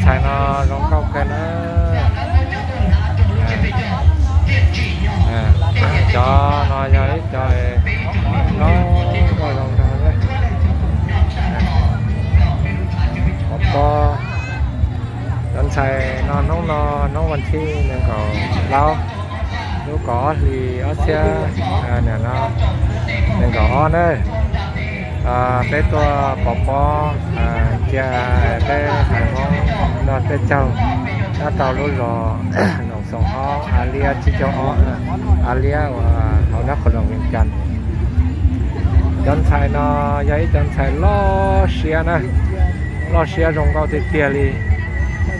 Ntxhais no zoo nkauj kawg na. Cov no yog ib co zoo nkauj zoo nraug. Pov pob, cov ntxhais no hnub no hnub vas thib nees nkaum plaub lub kaum ob hlis ob txhiab, niam no nees nkaum ob na. Peb tuaj pov pob cia peb haiv Hmoob noj tej caug nyob rau lub zos Noom Xoom Ob, Av Liab tsib caug ob, Av Liab uas hauv nab qhov zoov Vias Cas. Cov ntxhais no yog ib cov ntxhais loj siab na, loj siab zoo nkauj tiag tiag li.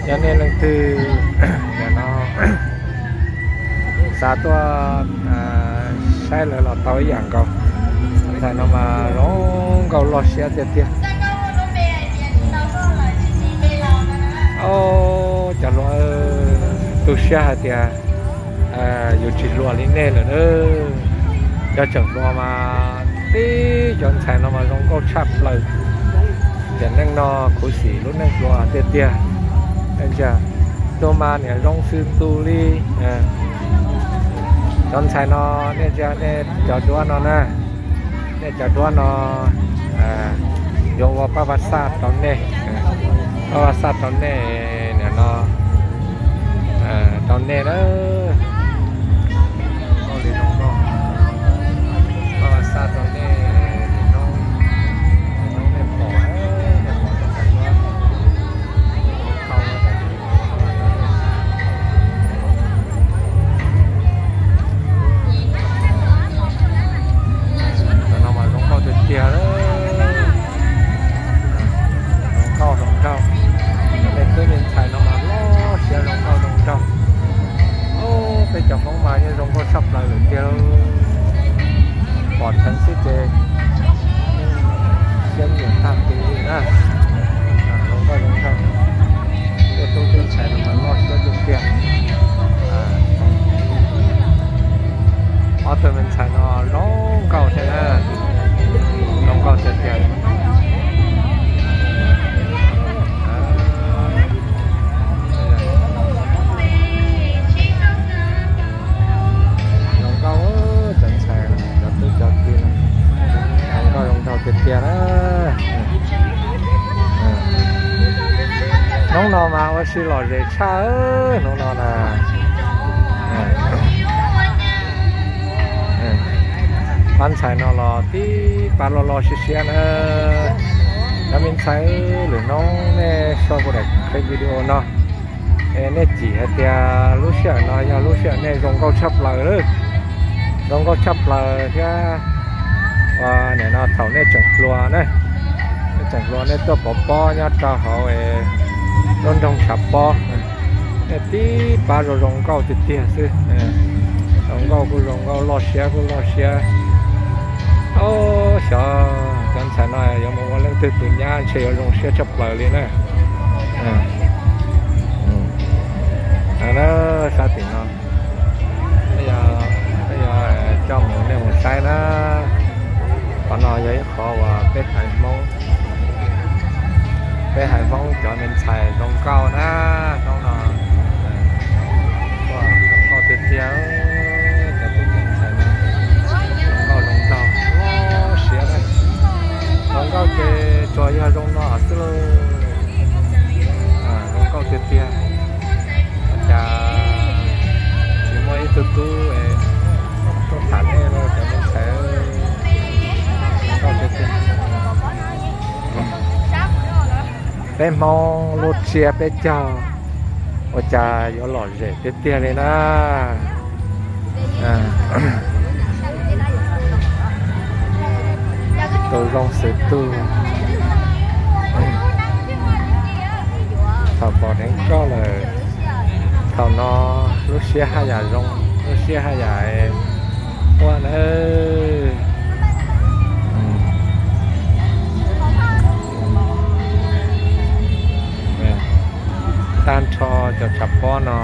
Yog nej leej twg no xav tuaj saib lawv los tau ib yam nkaus. Ntxhais no mas zoo nkauj loj siab tiag tiag. Cov hluas, tu siab hais tias yus tsis hluas li nej lawm na. Cov tseem hluas mas tib cov ntxhais no mas zoo nkauj tshaj plaws. Tiam neej no khuv xim lub neej hluas tiag tiag. Tus mas niam zoo xwb ntu li. Cov ntxhais no nej ntsia nej cov duab no na, nej cov duab no yuav ua pab vaj xaj rau nej, pab vaj xaj rau nej, nim no rau nej na. Pab vaj xaj rau nej, nej pom, nej pom cov ntxhais duab. Cov no mas zoo nkauj tiag tiag. Zoo nkauj zoo nraug. Peb tug me ntxhais no mas loj siab zoo nkauj zoo nraug. Peb cov Hmoob mas yeej zoo nkauj tshaj plaws lawm tiag. Pom dheev xwb ces siab nyiam tag kev li na. Zoo nkauj zoo nraug. Tej tub tub ntxhais no mas loj siab tiag tiag. Ob tug me ntxhais no zoo nkauj thiab na, zoo nkauj tiag tiag. Zoo nkauj cov ntxhais, cov tub cov ki no zoo nkauj zoo nraug tiag tiag na. Hnub no mas ua si lom zem tshaj, hnub no na. Pab ntxhais no los tib pab loj loj siab siab na. Cov me ntxhais, lwm hnub nej sau kuv daim clip video no, nej cim hais tias lub sij hawm no yog lub sij hawm nej zoo nkauj tshaj plaws, zoo nkauj tshaj plaws thiab. Nim no thaum nej tseem hluas na, nej tseem hluas nej tuaj pov pob nyob rau hauv lub nroog Tshav Pob, nej tib pab zoo zoo nkauj tiag tiag xwb. Zoo nkauj kuj zoo nkauj, loj siab kuj loj siab. Xyov cov ntxhais no yuav mus ua leej twg tus nyab ntshe yuav zoo siab tshaj plaws li na. Sab tim no, peb yuav coj mus nej mus saib na. Qhov no yog ib qhov uas peb haiv Hmoob, peb haiv Hmoob cov me ntxhais zoo nkauj na, hnub no zoo nkauj tiag tiag. Cov tub cov ntxhais zoo nkauj zoo nraug, loj siab na. Zoo nkauj ces tsuas yog zoo no xwb lauj. Zoo nkauj tiag tiag. Cas tsis muaj ib tug tub tuaj tham nej los cov me ntxhais. Zoo nkauj tiag tiag. Peb Hmoob lub tsiab peb caug ua cas yuav lom zem tiag tiag li na. Tus zoo xwm tug. Thaum pom dheev koj lawm, thaum no lub siab haj yam zoo, lub siab haj yam ua na. Tag nrho cov tshav pob no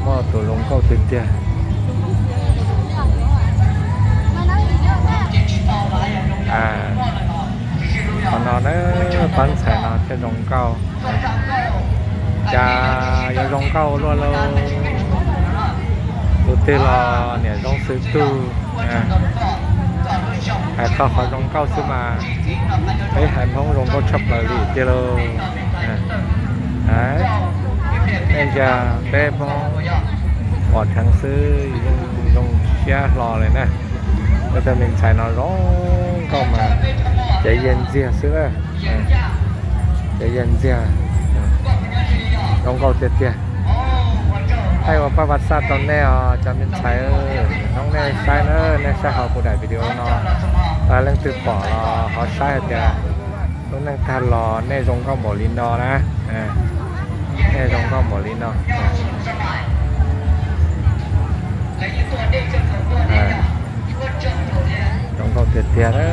muaj tus zoo nkauj tiag tiag. Pab ntxhais no thiaj zoo nkauj. Cas yuav zoo nkauj luaj lauj. Tus twg los niam zoo xwb tug. Hais txog qhov zoo nkauj xwb mas peb haiv Hmoob zoo nkauj tshaj plaws li tiag lauj. Nej ntsia peb Hmoob pom dheev xwb yeej zoo siab hlo li na. Peb tug me ntxhais no zoo nkauj mas cev yiag ntxiag xwb na. Cev yiag ntxiag, zoo nkauj tiag tiag. Thaij ua paj vaj xaj rau nej os cov me ntxhais, hnub nej saib na, nej saib hauv kuv daim video no, leej twg pom los ho saib hais tias lub neej tag los nej zoo nkauj npaum li no na. Nej zoo nkauj npaum li no. Zoo nkauj tiag tiag na.